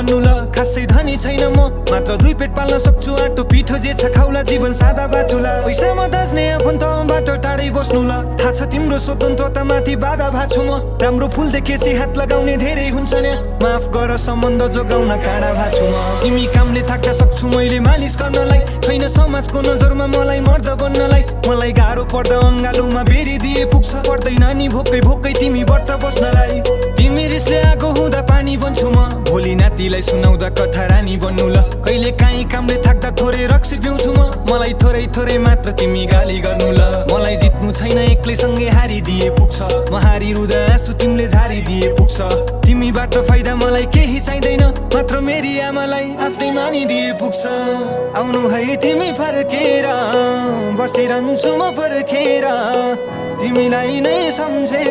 बन्नु ल। खासै धनी छैन म, मात्र 2 पेट पाल्न सक्छु। आटो पिठो जे छ खाउला, जीवन सादा बाचुला। पैसामा दाज्ने आफन्तबाट टाढै बस्नु ल। थाहा छ तिम्रो स्वतन्त्रता माथि बाधा भाछु म। राम्रो फुल देखेपछि हात लगाउने धेरै हुन्छ नि। माफ गर सम्बन्ध जोगाउन काँडा भाछु म। तिमी कामले थाक्न सक्छु मैले मालिस गर्नलाई। छैन समाजको नजरमा मलाई मर्द बन्नलाई। मलाई गाह्रो पर्दा अङ्गालोमा बेरी दिए पुग्छ। पर्दैन नि भोकै भोकै तिमी व्रत बस्नलाई। तिमी रिसले आगो हुँदा पानी बन्छु म। भोलि नातिलाई सुनाउँदा कथा रानी बन्नु ल। कहिले काहीँ कामले थाक्दा थोरै रक्सी पिउँछु म। मलाई थोरै थोरै मात्र तिमी गाली गर्नु ल। मलाई जित्नु छैन एक्लैसँगै हारिदिए पुग्छ। म हारिरुँदा आँसु तिमीले झारिदिए पुग्छ। तिमीबाट फाइदा मलाई केही चाहिँदैन, मात्र मेरी आमालाई आफ्नै मानिदिए पुग्छ। आउनु है तिमी फर्केर, बसिरहन्छु म पर्खेर, तिमीलाई नै सम्झे।